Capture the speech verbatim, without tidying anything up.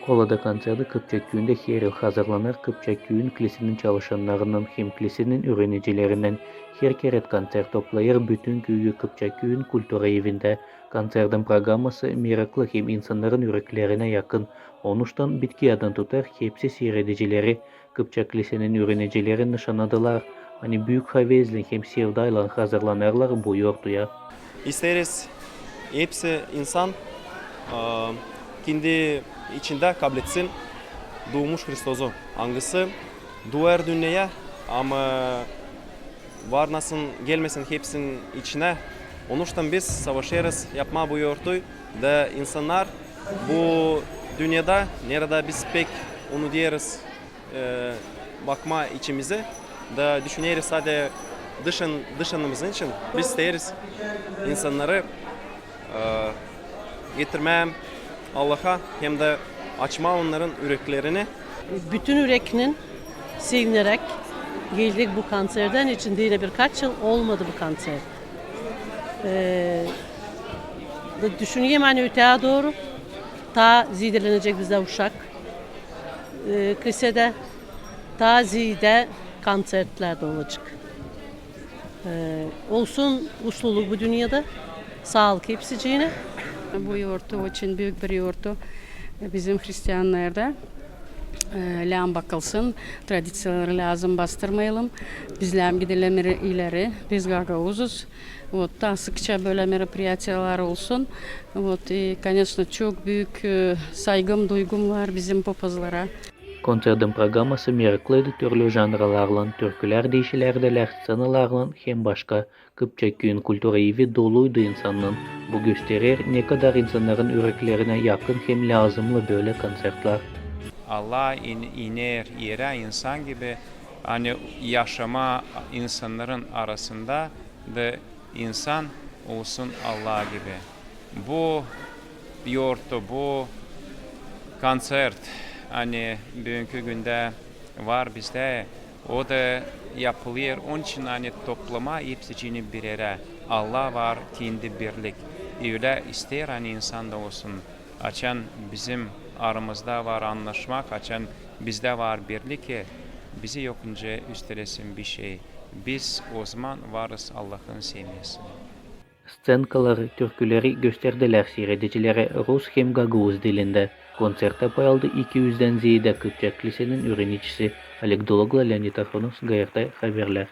Ola da konţertı Kıpçak küüyündä her yıl hazırlanêr. Kıpçak küüyün klisenin çalışannarınnan hem klisenin üürenicilerinnän her kerä konţert toplayêr bütün küüyü Kıpçak küüyün kultura evindä. Konţertin programması meraklı hem insannarın üreklerinä yakın. Onuştan bitki adın tutar hepsi siiredicileri. Kıpçak klisenin üürenicileri nışannadılar, ani büük havezlän hem sevdaylan hazırlanêrlar bu yortuya. İsteeriz, hepsi insan, e, kendi içindä kabletsin duumuş Hristozu, angısı duar dünneyä, ama var nasıl gelmesin hepsinin içinä. Onuştan biz savaşêrız yapmaa bu yortuyu, da insannar bu dünnedä, neredä biz pek unudêrız, e, bakmaa içimizi, da düşüneriz sade dışın, dışınımız için. Biz isteeriz insannarı, e, getirmää Allaha hem dä açmaa onnarın üreklerini. Bütün üreknän sevineräk geldik bu konţertä. Neçin deyni birkaç yıl olmadı bu konţert. E, da düşünerim, ani öteyä dooru taa ziidelänecek bizdä uşak, e, klisedä, taa ziidä konţertlär dä olacek. E, olsun usluluk bu dünnedä, saalık hepsiciinä. Bu yortu очень büük bir yortu bizim hristiyannarda. E, lääzım bakılsın, tradiţiyaları lääzım bastırmayalım. Biz lääzım gidelim ileri, biz gagauzuz. Вот, taa sıkça bölä мероприятиялар olsun. Вот, и, конечно, çok büük, e, saygım, duygum var bizim popazlara. Konţertin programması meraklıydı türlü janralarlan, türkülär diişilärdi sţenalarlan hem başka. Kıpçak küüyün kultura evi doluydu insannan. Bu gösterer, ne kadar insannarın üreklerinä yakın hem lääzımlı bölä konţertlär. Allah in-, iner erä insan gibi, ani yaşamaa insannarın arasında da insan olsun Allah gibi. Bu yortu, bu konţert, ani büünkü gündä var bizdä, o da yapılêr onun için, ani toplamaa hepsicini bir erä. Allah var, kendi birlik. Ölä isteer, ani insan da olsun. Açan bizim aramızda var annaşmak, açan bizdä var birlik, bizi yok nicä üstelesin bişey. Biz ozaman varız Allahın sevmesini. Sţenaları, türküleri gösterdilär siiredicilerä rus hem gagauz dilindä. Konţertä pay aldı iki üzdän ziidä Kıpçak klisenin üürenicisi. Oleg Dologla, Leonid Afanov, G R T haberlär.